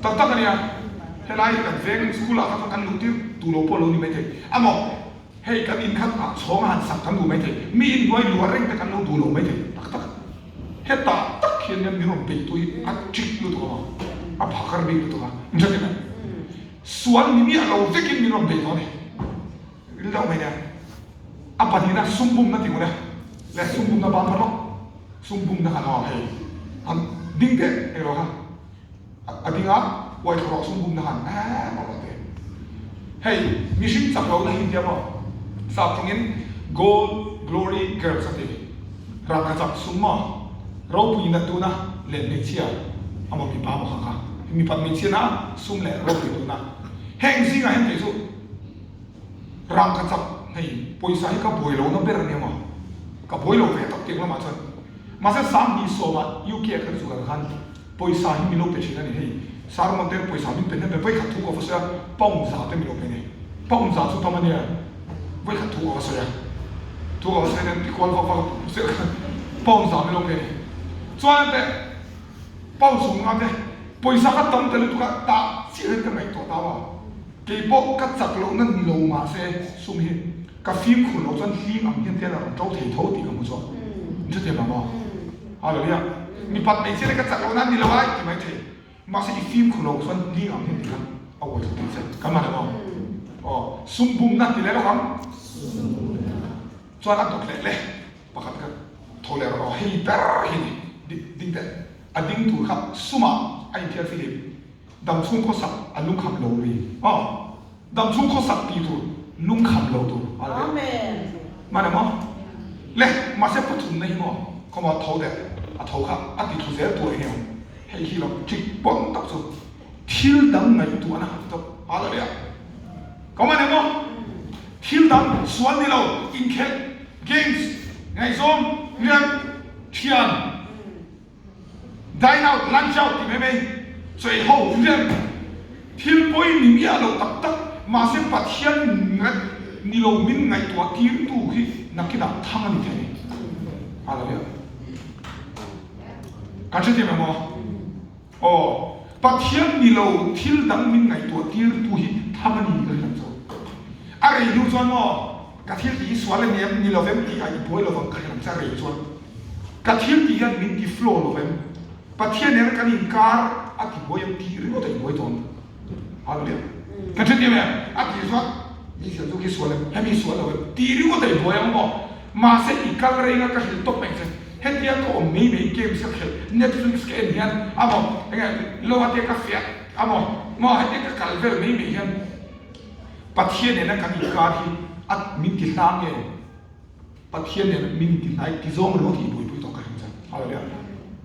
Tak tak a nia, helai kan veng school ah kha chuan kan luh tir duh lo pawh a lo ni maithei. Amaw hei kan in khat ah chhawng a han sak kan duh maithei, mi in hnuai luah reng te kan lo duh lo maithei. Tak tak hetah tak hian nia min rawn beih tu hi a trick lutuk a maw, a phakar bik lutuk a, in hre thei mai. Sual ni miah lo vekin min rawn beih tawh a ni. Ril deuh mai nia. A pahnihna sum bumna ti ule. Le sum bumna ban phar lawk. Sum bumna khan aw hei han ding teh englo kha a ding a uai thla rawh sum bumna khan eeh mah mah teh. Hei mihring chak lohna hi intia maw sap tawngin gold glory girls a ti. Rangkachak sum maw ropuina tuna leh hmeichhia amaw mipa maw kha kha mipat hmeichhia na sum leh ropui tuna heng zingah hian kei chu Rangkachak hei pawisa hi ka buai lohna ber a nia maw? Ka buai lo ve tak tiang lamah chuan. Mahse 2010 ah UK ah khan zual khan pawisa hi min lo pe thin a ni. Hei sermon te pawisa min pe hnem ve vawikhat thu ka va sawi a, pound za te min lo pe ni. Pound za chu tam a nia, vawikhat thu ka va sawi a. Thu ka va sawi nen ti kual vak vak a zel khan pound za min lo pe ni. Chuan teh pound sum nga te pawisa ka tam ta lutuk a tah chiah hian ka ngaihtuah ta maw? Kei pawh ka chak lohna ni lo mahse sum hi ka fimkhur loh chuan hlim ang hian te la rawn to thei tho tih ka hmu chuang. In hrethiam lo maw? Hallelujah. Mipat hmeichhia te ka chak lohna ni lo ai ti mai thei. Mahse i fimkhur loh chuan hlim ang hian ti kha a uai thut thei che. Kan man emaw? Aw, sum bumna ti leh lawk ang. Chuan a dawt leh le pakhat ka tho leh rawh aw hei ber hi ni ding teh a ding tur kha sumah a inthiar fihlim. Damchhung khawsak a lungkham lo ri. Aw, damchhung khawsak tih tur lungkham lo tur a le. Hman em aw? Le, mahse pathumna hi maw? Khawmaw tho deuh, a tho kha a ti thu zel tur eng emaw. Hei hi lo trick pawn tak chu thil dang ngaihtuahna a ti tawp. Hallelujah! Ka hman em aw? Thil dang sual ni lo, inkhelh, games, ngaihzawng, rian, thian, Dine out, lunch out ti mai mai chawi ho rem thil pawi ni miah lo tak tak mahse Pathian ngaih ni lo min ngaihtuah tirtu hi nakinah thang a ni thei. Hallelujah. Kan hrethiam em aw? Aw, Pathian ni lo thil dang min ngaihtuah tirtu hi thang a ni ka hriat chu. A rei hnu chuan maw ka thil tih hi sual a ni em ni lovem tih a i buai lovang ka hriat ang che a rei chuan. Ka thil tih hian min ti flow lo vem? Pathian nena kan inkar a ti buai em tih ringawt a inbuai tawn. Hallelujah. Kan hrethiam em? A tih chuan mi thil chu khi sual em? Hemi sual lo em? Tih ringawt a inbuai ang maw? Mahse i kal reng a ka hrilh tawp mai che. Hetia ka awm mai mai games ka khelh, Netflix ka en hian amaw enge lo a tia ka fiah amaw maw hetia ka kal vel mai mai hian Pathian nena kan inkar hi a min ti hlang nge? Pathian nen min ti hnai ti zawng ringawt hi i buaipui tawh ka ring chuan. Hallelujah.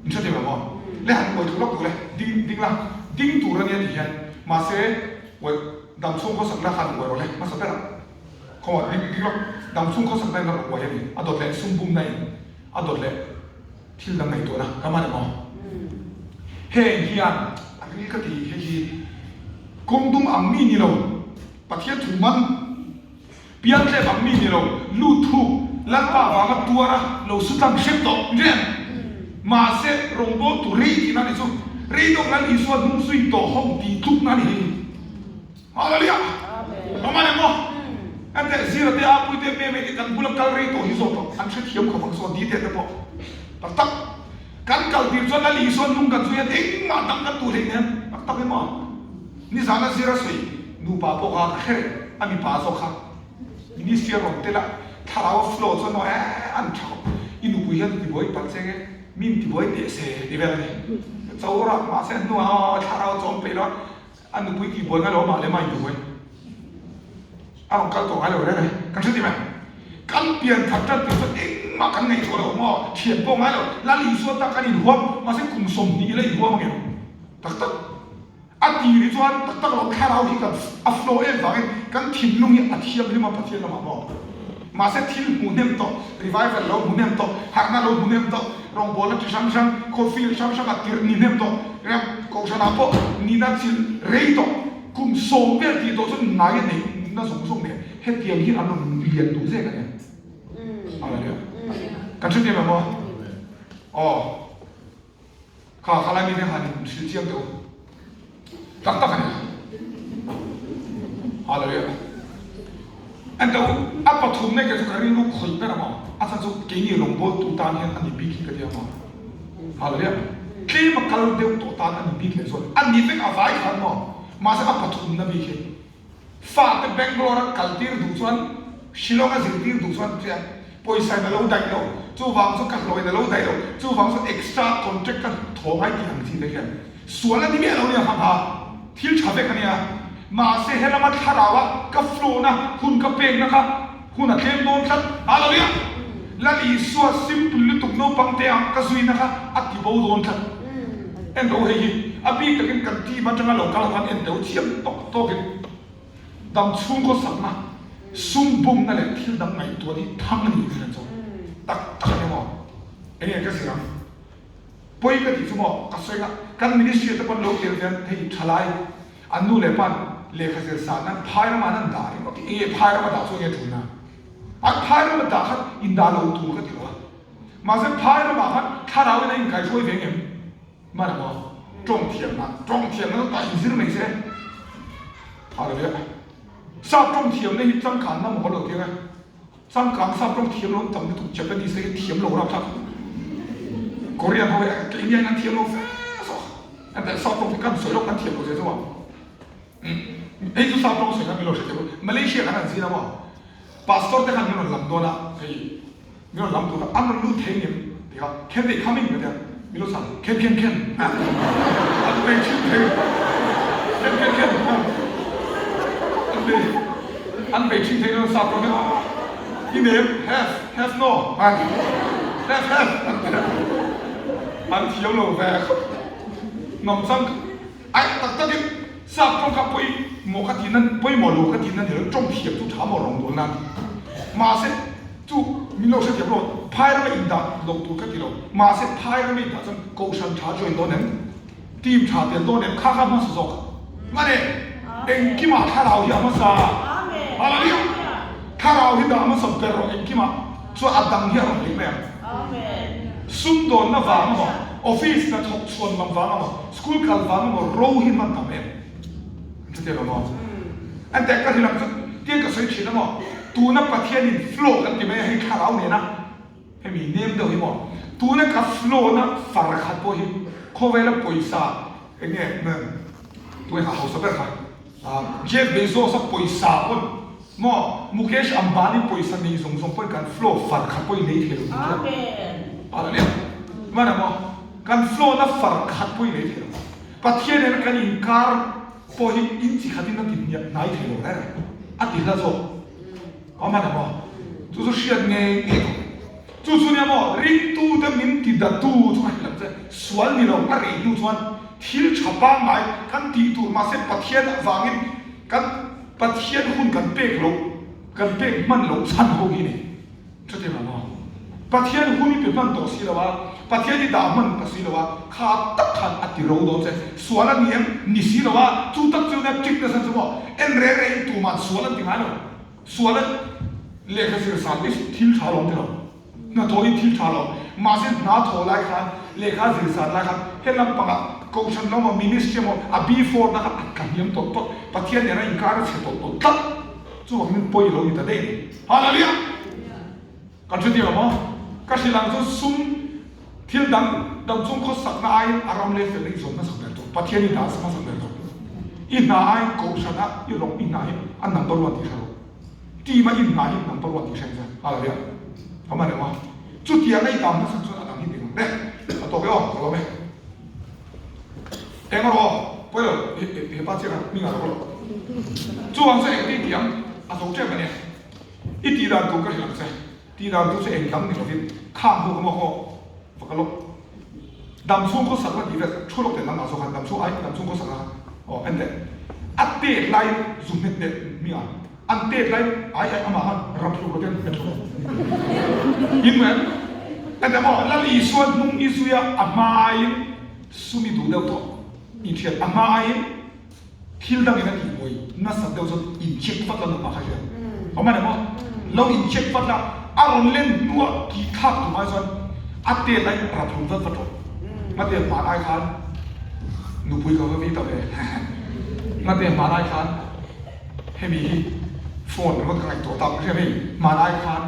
In hre thei lo maw? Le han uai thlu lawk tur le, ding ding la, ding tur a nia ti hian. Mahse, uai dam chhung khawsak la khan uai rawh le, hmasa ber ah. Khawngaih ding ding lawk, dam chhung khawsak na in a rawn uai a ni. A dawt leh sum bumna in a dawt leh thil dang ngaihtuahna ka man emaw? Heng hian a ril ka ti hei hi kawng dum ang mi ni lo, Pathian thu man. Piangtlem ang mi ni lo, lut thuk, Lalpa vanga tuara lo su tlang hrep tawh reng. Mahse, rawngbawltu rei tihna ni chu, rei dawk Lal Isua hnung zui tawh ho tih tlukna a ni hei. Hallelujah! Awm a ni maw? Enteh, Zira te, Apui te, Meme te kan bula kal rei tawh hi zawk tawh, an hrethiam khawp ang saw Dite te pawh. Tak tak, kan kal tir chuan Lal Isua hnung kan zui hian engmah dang kan duh hleinem. Tak tak emaw? Nizana zira sawi nupa pawh kha ka hre reng, a mipa zawk kha ministry a rawn tel a, thlarau a flow chuan maw eh an tha khawp, i nupui hian tibuai palh che nge, min tibuai teh se ti vel a ni. Cho rak mahse a hnuah aw thlarau a chawm peih lo a, a nupui tihbuai ngai lo amah leh amah intibuai. A rawn kal tawh ngai lo reng e, kan hre ti mai. Kan pian khat tan tih chuan engmah kan ngaihtuah lo maw, thian pawh ngai lo, Lal Isua ta kan inhuam, mahse kum 20 ila inhuam ang em? Tak tak. A tir hi chuan tak tak lo thlarau hi kan a flow em vangin kan thinlung hi a thianghlim a Pathian lamah maw? Mahse thil hmuh hnem tawh, revival lo hmu hnem tawh, harhna lo hmu hnem tawh, rawngbawlna chi hrang hrang, khawfil hrang hrang a tirh ni hnem tawh, ram kohhranah pawh nina chilh rei tawh, kum sawm vel tih tawh chuan ngai a neih na zawng zawng nen hetiang hi an rawn lian duh zek a nia. Hallelujah. Kan hrethiam em aw? Aw. Kha khalai mite han in hrilh chiang teh u. Tak tak a ni. Hallelujah. En teh u, a pathumna kei chu ka rilru khawih ber a maw? A chhan chu keini rawngbawltu tan hian a ni bik hi ka ti a maw? Hallelujah. Tlem a kal deuh tawh tan a ni bik leh chuan a ni vek a vai khan maw? Mahse a pathumna bik hi fate Bangalore a kaltir duh chuan Shillong a zirtir duh chuan tia pawisa in a lo daih lo, chuvang chu ka hlawh in a lo daih lo, chuvang chu extra contract ka thaw ngai tih ang chi te hian sual a ni miah lo nia kha kha thil tha vek a nia. Mahse helama thlarau a ka flow na hun ka pek na kha hun a tlem dawn tlat. Hallelujah! Lal Isua simple lutuk naupang te ang ka zui na kha a ti bo dawn tlat. En tawh u hei hi a bik takin kan team atanga lo kal khan en tawh u thiam tawk tawkin dam chhungkaw sakna sum bumna leh thil dang ngaihtuah hi thang a ni tih hriat chu tak tak a ni maw? Enge ka zir ang? Pawi ka tih chu maw ka sawi nga kan ministry te pawn lo tel hian hei thalai an nu leh pa'n lehkha zir san nan phai ramah an dah ringawt hi enge phai rama dah chu enge tulna an phai rama dah khan in dah lo tur ka ti lo a mahse phai ramah khan thlarau in a inkaihruai ve ngem hman maw tawng thiamna tawng thiamna chu tah inzir mai se hallelujah sap tawng thiamna hi changkanna maw lo ti ang e. Changkang sap rawng thiam lo an tam lutuk Japanese te hi thiam lo rapthlak Korean ho hi keini aiin an thiam lo fe zawk an teh sap rawng hi kan sawi lawk kan thiam lo zia chu a hei chu sap rawng sawi khan min lo hrethiam lo Malaysia khan an zin a maw Pastor te khan min rawn lam dawn a hei min rawn lam tur an rawn lut thei ngem ti kha can they come in ka tia min lo chhan can can can an bei thin thei can can can an bei An bei thin thei lo sap rawh hian i nem have have no have have an ti a, an thiam lo ve khawp ngam chang aih tak takin sap tawng kha pawi maw ka tihna pawimawh lo ka tihna ni lo tawng thiam chu tha maw rawng dawn nan mahse chu min lo hrethiam lo phai rama indah loh tur ka ti lo mahse phai rama indah chuan kohhran tha join dawn em? Team tha tel dawn em? Kha kha hmasa zawk. Mane, engkimah thlarau hi a hmasa. Hallelujah! Thlarau hi dah hmasa ber rawh engkimah chuan a dang hi a rawn hlei mai ang. Sum dawnna vang emaw, office hna thawk chhuan lam vang emaw, school kal vang emaw ro hi hman tam em? An hre tel emaw? An teh ka hrilh ang chu tiang ka sawi thin emaw, tuna Pathianin flow kan ti mai a hei thlarau nena Hemi nem deuh hi maw? Tuna ka flow na far khat pawh hi khawvela pawisa eng nge tunge kha hausa ber kha Jeff Bezos a pawisa pawn maw Mukesh Ambani pawisa nei zawng zawng pawn kan flow far khat pawh i lei thei lo tih chu Hallelujah Hmana maw kan flow na far khat pawh i lei thei lo Pathian nena kan inkar pawh hi in chi khatin a ti hnai thei lo reng a ti hla zawk. Awm a maw? Chu chu hriat ngei ngei tawh. Chu chu nia maw? Ringtute min ti datu chu a hrilh ang che. Sual ni lo a rei hnu chuan thil tha pangngai kan tih tur mahse Pathian avangin kan Pathian hun kan pek loh kan pek hman loh chhan ho hi ni. Chutiang ang maw? Pathian hun i pe hman tawh si lo a, Pathian i dah hman ta si lo a, kha tak khan a ti ro dawn che. Sual a ni em? Ni si lo a, chu tak chu nia trick nasa chu maw? En reng reng in tuman sual an ti ngai lo. Sual a lehkha zir san hi thil tha lo an ti lo. Hnathawh hi thil tha lo. Mahse hna thawh lai khan, lehkha zir san lai khan he lampangah Kohhran lo maw, ministry emaw a before na kha a tla hniam tawlh tawlh. Pathian nena inkar a chhe tawlh tawlh tlat. Chuvangin pawi lo ni ta daih a ni. Hallelujah! Kan hre tir ang maw? Ka hrilh ang chu sum thil dang dang chung khawsakna aiin a ram leh felna i zawn hmasak ber tawh. Pathian i hna a sa hmasak ber tawh. I hna aiin kohhrana i rawng i hna hi a number one tih hre rawh. Team a i hna hi number one tih hre ang che. Hallelujah! Ka man em a? Chutianga i dam hmasak chuan a dang hi ding ang le. A tawk e aw, ka lawm e. Eng rawh aw, pawi lo, he pa chiah kha hming a rawk lo. Chuvang chu engtin tih ang? A zo tep a nia. I tih dan tur ka hrilh ang che. Tih dan tur chu eng dang ni lovin khang ho ka maw haw va ka lawk. Dam chhung khaw sak la tih vel thu lawk teh nangmah zawk khan dam chhung ai dam chhung khaw sak la khan aw en teh. A tet laiin zu hmet teh hming a an tet laiin ai ai amah khan ram hluk lo ten hmet hluk in em en teh maw Lal Isua hnung i zui a a hmaiin sum i duh deuh tawh inthian a hmaiin Thil dangin a tihbuai nasat deuh chuan in check vat la nangmah kha hian awm a ni maw? Lo in check vat la, a rawn len hnuah tih thlak tum ai chuan a tet lai rat hlum vat vat rawh. Hmate hman ai khan nupui ka va vi ta ve. Ngate hmanai khan hemi hi phone ringawt ka ngaihtuah tak hria hei hmanai khan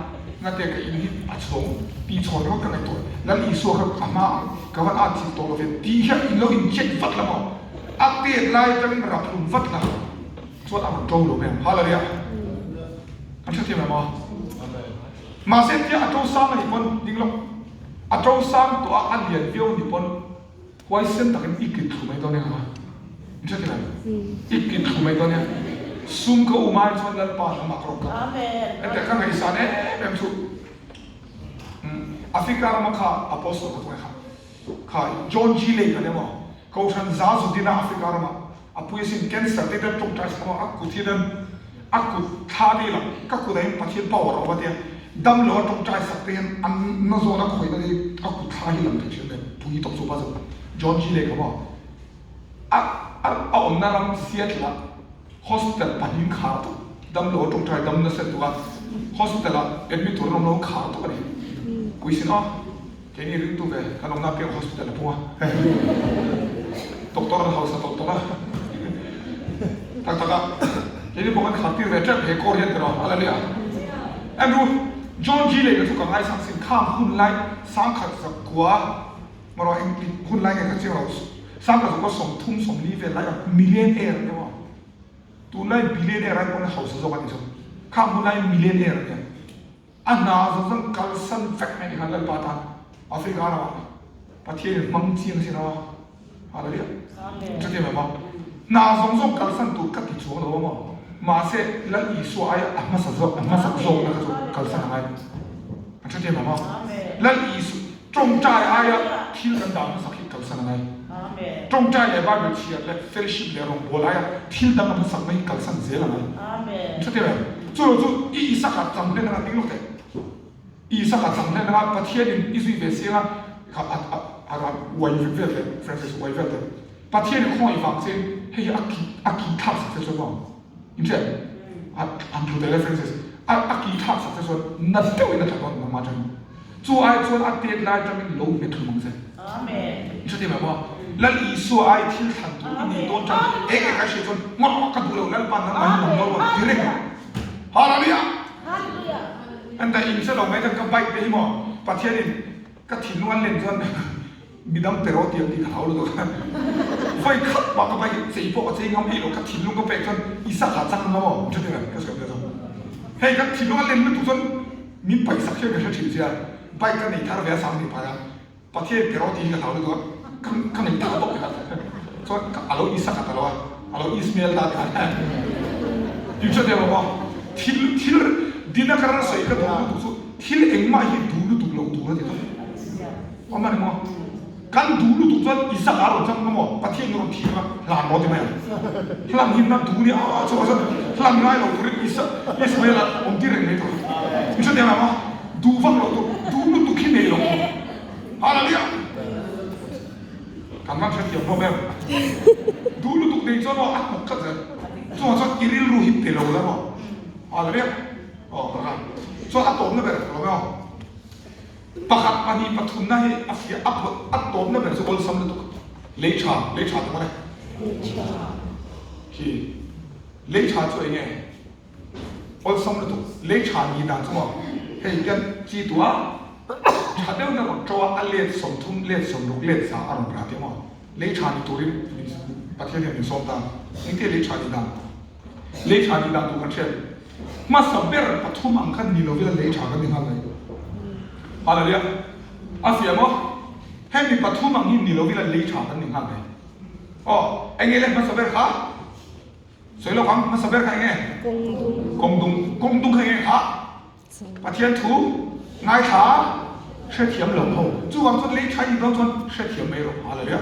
ngate ka in hi a chhawng ti chhawn ringawt ka ngaihtuah Lal Isua kha a hma ang ka van at chilh tawh lo ve tih hian in lo in check vat la maw a tet lai atangin raphlum vat la chuan a rawn to lo mai ang Hallelujah kan hrethiam em aw mahse tia a to sang a nih pawn ding lawk a to sang tawh a a lian viau a nih pawn Huaisen takin i kit thlu mai dawn eng a? In hre thei em? I kit thlu mai dawn eng? Sum ka um ai chuan Lalpa lamah ka rawn kal. Hetiang ka ngaihsan em em chu Africa rama kha Apostle ka tunge kha kha John G. Lake an emaw Kohhran za zudina Africa rama a pui asin cancer te hian tawngtai sak emaw a kut hian a kut thla te ila ka kut ah hian Pathian power a awm a tia dam lo a tawngtai sak te hian an na zawn a khawihna te hi a kut thla hi lang thei thin mai pui tawp chu pa chu John G Lake maw a a a awmna ram Seattle ah hospital pahnih khar tawp dam lo a tawngtai dam nasa tuk a hospital ah admit tur an awm lo khar tawp a ni puisin aw. Keini ringtu ve kan awmna piang hospital a pung a, doctor an hausa tawlh tawlh a, tak tak a keini pawh kan khat tir ve tep he kawr hian tiraw a la leh a. Andrew, John G lei ka chu ka ngaisang sin khang hun lai sangkhat zakua marawh engtik hun lai nge ka chiang lo sangkhat zakua 30 40 vel lai a millionaire emaw tunlai billionaire ai pawn hausa zawk a ni chu khang hun lai millionaire a nia. A hna zawng zawng kalsan vek mai ni khan Lalpa tan Africa ramah Pathian in hmang chiang sin a Hallelujah Chutiang em a hna zawng zawng kalsan tur ka ti chuang lo a maw mahse Lal Isua aia a hmasa zawk a hmasak zawkna kha chu kalsan a ngai Chutiang em a Lal Isua tawngtai aia thil kan dah hmasak hi kalsan a ngai tawngtai leh Bible chhiar leh fellowship leh rawngbawl aia thil dang a hmasak mai hi kalsan zel a ngai Chutiang em Chu lo chu i Isaka chang hlen anga ding lawk teh. I Isaka chang hlen anga Pathianin i zui ve siang a, kha a a a rawn uai vel teh, Francis uai vel teh. Pathianin khawngaih vang che hei hi a ki a ki thlak sak che chuan maw? In hria em? A han thu teh le Francis. A a ki thlak sak che chuan na deuhin a tla dawn nangmah atangin. Chu ai chuan a tet lai atangin lo hmet hlum ang che. In hre thiam em aw? Lal Isua ai thil thlan tur i nei dawn tan eng eng ai hriat chuan ngawt ka duh lo Lalpa nangmah hi nang dawn maw ti reng ang. Hallelujah! An dah in hre lo mai khan ka bike te hi maw Pathianin ka thinlung an len chuan midang pe rawh tiang tih ka hlau lutuk a. Vawi khat mah ka bike chei pawh ka chei ngam eih lo ka thinlung ka pek chuan Isaka chang ang maw? In hre thiam em? Ka sawi ang chu. Hei kan thinlung an len lutuk chuan min paihsak hian ka hre thin sia bike ka nei thar ve a sang ni phai a. Pathian pe rawh tih hi ka hlau lutuk a, ka ka nei tak tawp kha chuan a lo Isaka ta lo a, a lo Ismael ta ti khan in hre thei lo maw? Thil thil dina ka ran sawi ka duh lutuk chu thil engmah hi duh lutuk lo tur a ti tawp awm a ni maw? Kan duh lutuk chuan Isaka a rawn chang ang maw? Pathian hi rawn thih ang a, hlan rawh ti mai ang. Hlan himna duh nia chuan chuan hlan ngai lo turin Isa Ismael a awm tir reng mai tur. In hre thei lo maw? Duh vak lo tur, duh lutuk hi nei lo tur. Hallelujah! Kan van hrethiam hlawm em? Duh lutuk nei chuan aw a hnawk tlat zel. Chungah chuan i rilru hi pe lo la maw? Hallelujah! Aw ka kha. Chuan a tawpna ber ka lawm e aw. Pakhat, pahnih, pathumna hi a fiah a a tawpna ber chu awlsam lutuk. Lei tha, lei tha tum a ni. Hi lei tha chu eng nge? Awlsam lutuk lei tha ni dan chu maw hei hian chi tua tha deuh na rawn to a a let 30 let 60 let 100 a rawn rah tih maw lei tha ni turin Pathian hian min sawm ta engtia lei tha ni dan lei tha ni dan tur kan hriat hmasa ber pathum ang khan ni lovin a lei tha kan ni nghal mai Hallelujah a fiah maw hemi pathum ang hi ni lovin a lei tha kan ni nghal mai aw enge le hmasa ber kha Sawi lawk ang, hmasa ber kha enge? Kawng dung. Kawng dung. Kawng dung kha enge kha? Pathian thu ngaithla hrethiam lo ho. Chuvang chuan lei tha in dawn chuan hrethiam mai rawh. Hallelujah.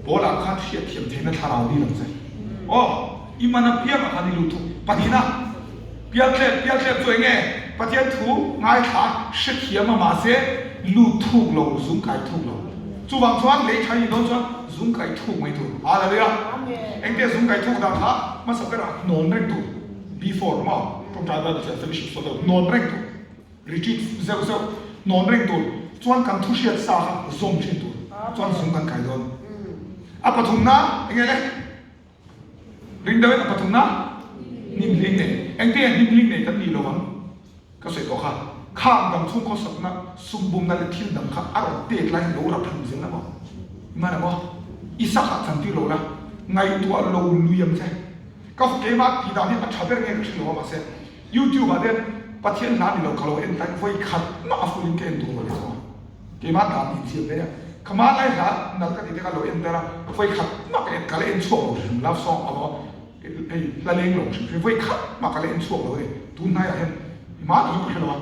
Paul-ah khan hriatthiam theihna thlarau dil ang che. Aw, i man apiangah khan i lut thung. Pahnihna, pialtlep, pialtlep chu enge? Pathian thu ngaithla hrethiam a mahse lut thuk lo, zung kai thuk lo. Chuvang chuan lei tha in dawn chuan zung kai thuk mai tur. Hallelujah! Engtia zung kai thuk dan kha hmasa berah hnawn reng tur. Before maw tawngtai Bible chuan fellowship saw deuh hnawn reng tur. Retreat zeuh zeuh hnawn reng tur. Chuan kan thu hriat sa kha zawm thin tur. Chuan zung kan kai dawn. A pathumna enge le? Ring deuhin a pathumna hnimhling nei. Engtin nge hnimhling nei kan nih lo ang? Ka sawi tawh kha. Khang dang chhung khawsakna, sum bumna leh thil dang kha a rawn tet laiin lo rap hlum zel emaw? Iman emaw? I sakah chantir lo la, ngaihtuah lo lui ang che. Ka keimah tih dan hi a tha ber nge ka hre lo a mahse YouTube ah te Pathian hla ni lo ka lo en tlai vawi khat mah a full in ka en duh lo leh zawng a. Keimah dan in siam ve nia. Ka mah lai hla nalh ka tih te kha lo en ber a, vawi khat mah ka en ka la en chhuak lo hrim love song emaw hei hla leng lo hrim hrim vawi khat mah ka la en chhuak lo a ni. Tun hnaiah hian mah chu ka hre lo a.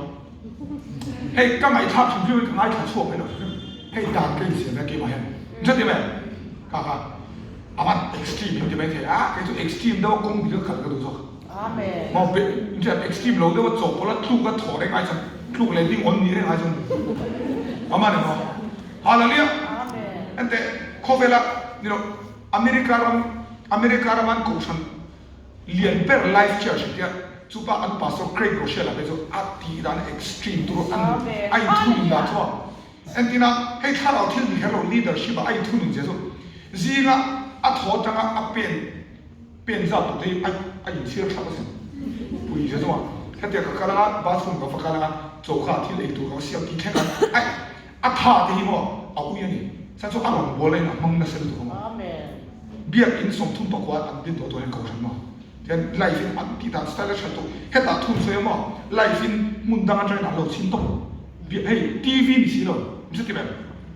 Hei ka ngaihthlak hrim hrim in ka ngaithla chhuak mai lo hrim hei dan ka insiam ve a keimah hian. Hre ti mai ka kha a van extreme in ti mai thei a kei chu extreme deuh a kawng dik a khalh ka duh zawk. Maw be inṭhian extreme lo deuh a chawhpawlh a tluk a thawh reng ai chuan tluk leh ding awn ni reng ai chuan Amen emaw Hallelujah Enteh khawvela ni lo America ram America rama an kohhran lian ber Life Church tia chupa an pastor Craig Rochelle a phei chu a tih dan extreme tur an a inthunun dan chu a Entina hei thlarau thil ni kher lo leadership ah a inthunun zia chu zinga a thaw atanga a pen Pen zat tute hi a a inchhir thlap asin. Pui zia zawng a, hetiang ka kal anga bathroom ka va kal anga choka ah thil ei tur ka va siam tih thleng a, aih a tha te hi maw a ui a ni. Chuan chu a rawn bual a in a hmang nasa lutuk a maw. Biakinn 39 an din tawh tur hian kohhran maw tihian live in an tih dan style a that tuk. Hetah thun sawi a maw live in hmun dang atangin an lo chhin tawp. Biak hei TV ni si lo, mi hre ti ve?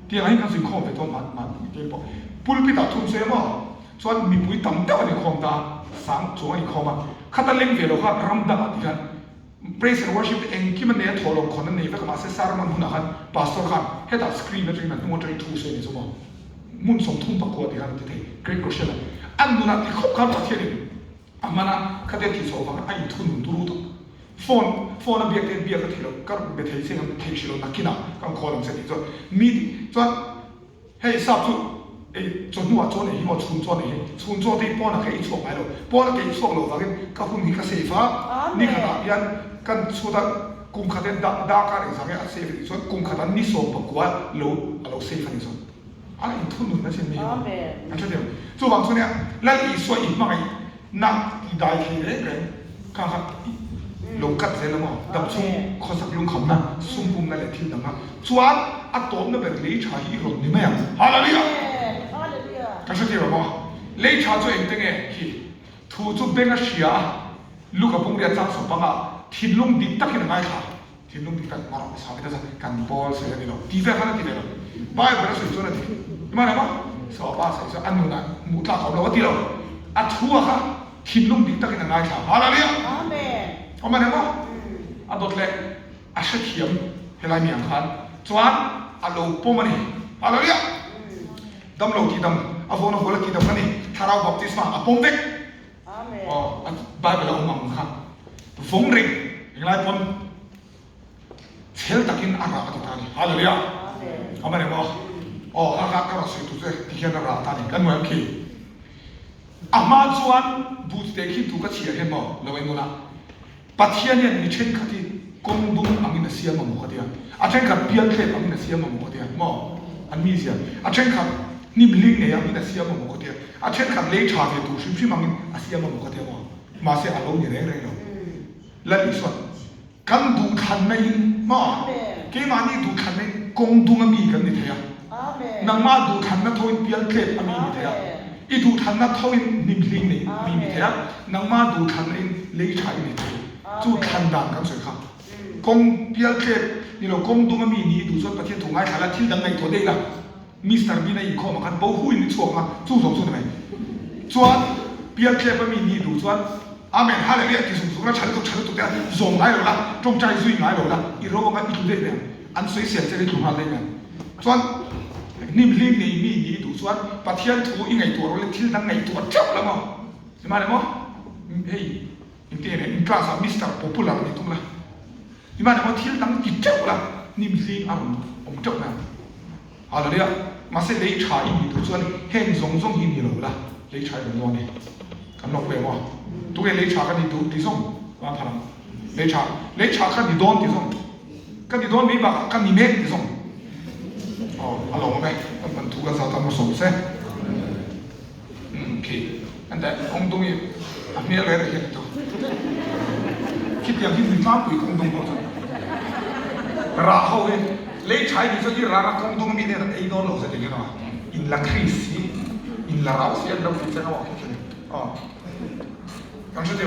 Tiang ah hian kan zin khawm ve tawn mahni pawh pulpit ah thun sawi a maw. Chuan mipui tam deuh an inkhawm ta, sang chuang an inkhawm a, khata leng ve lo kha ram dangah ti khan praise and worship te engkim an nei a, thawhlawm khawn an nei vek a, mahse sermon hunah khan pastor khan hetah screen atangin a hnung atangin thu sawi a ni chu maw, hmun 34 ti khan a ti thei, Great Rochelle a an nunah ti khawp khan Pathianin a hman a, khatia tih chhoh avangin a inthunun turu tak. Phone phone a biak te biak a thei lo, ka be thei che ang thei hrih lo nakinah kan call ang che tih chuan mi chuan Hei sap chu ei chawhnuah chuan ei hi maw chhun chuan ei hi chhun chaw te hi pawnah ka ei chhuak ngai lo pawn ka ei chhuak loh vangin ka hun hi ka save a ni khatah hian kan chhut a kum khat hian da darkar engzah nge a save a nih chuan kum khat ah ni 19 lo a lo save a nih chuan a inthunun na chin mi hi maw an hre thei chuvang chuan nia Lal Isua i hmangaih Na ti dai thei reng reng kha kha lo cut zel a maw? Dam chung khawsak lungkhamna, sum pumna leh thil dang a chuan a tawpna ber lei tha hi i rawn ni mai ang. Hallelujah! Ka hre tir a maw? Lei tha chu engte nge khi? Thu chu beng a hria a, Luka pungria chang sawmpanga thinlung dik takin a ngaithla. Thinlung dik tak mara sawi ta chuan kan pawl sawi a ni lo tih vel khan a ti ve lo. Bible a sawi chuan a ti. Imana maw? Sawpa sawi chuan a nunah hmuh tlak a awm lo a ti lo. A thu a kha thinlung dik takin a ngaithla. Hallelujah! Amen. Awm a ni maw? A dawt leh a hrethiam helai mi ang khan chuan a lo pawm a ni. Hallelujah! Dam lo tih dam, a vawn a vawl a tih dam a ni. Thlarau baptisma a pawm vek. Aw a Bible a awm ang kha vawng reng englai pawn chhel takin a rah a ti ta a ni. Hallelujah! Amen emaw? Aw kha kha ka rawn sawi tur che ti hian a rah ta a ni. Kan hmuh em khi? A hma chuan but te khi tu ka chhiar hian maw lo en ula Pathian hian mi thenkhat hi kawng dum angin a siam a maw ka ti a, a thenkhat pial thlep angin a siam a maw ka ti a, maw? An mizia. A thenkhat hnim hling nei angin a siam a maw ka ti a, a thenkhat lei tha ve tur hrim hrim angin a siam a maw ka ti a maw? Mahse a lo ni reng reng lo. Lal Isuan, Kan duhthlanna in, maw? Keimahni duhthlanna in kawng dung a mi kan ni thei a. Nangmah duhthlanna tho in pial tlep a mi ni thei a. I duhthlanna tho in hnim hling nei mi ni thei a. Nangmah duhthlanna in lei tha i nei thei. Chu thlan dan kan sawi kha. Kawng pial tlep ni lo kawng dung a mi ni i duh chuan Pathian thu ngaithla la thil dang ngaihtuah daih la. Mister Bean a inkhawm ah khan bo hu in i chhuak a, chu zawng chu ni mai. Chuan pial tlep a mi ni duh chuan Amen Hallelujah ti zung zung la, tha lutuk tha lutuk te a zawm ngai lo la, tawngtai zui ngai lo la, i ro anga i tlu daih mai ang. An sawisel che i tlu nghal daih mai ang. Chuan hnim hlim nei mi ni duh chuan Pathian thu i ngaihtuah rawh le thil dang ngaihtuah teuh la maw? Nimahne maw? Hei engtin nge in class ah Mister Popular ni tum la. Nimahne maw thil dang ti teuh la, hnim hlim a rawn awm teuh mai ang. Hallelujah! Mahse lei tha i nih duh chuan heng zawng zawng hi ni lo la, lei tha i rawn dawn e. Kan lawk ve maw? Tunge lei tha ka ni duh ti zawng ka phan ang. Lei tha, lei tha ka ni dawn ti zawng. Ka ni dawn mai bakah ka ni mek ti zawng. Aw, a lawm awm e. Kan pan thu kan zau ta maw sawm se. Umm, khi. Enteh, kawng dung i a hmel reng hian tu. Khitiang hi mi tlangpui kawng dung pawh chuan rah ho hi lei tha i nih chuan i rah a kawng dung mi nen an ei dawn lo zet eng emaw in la Kris hi in la rau si an lo ti che emaw khi khi aw kan hre thei.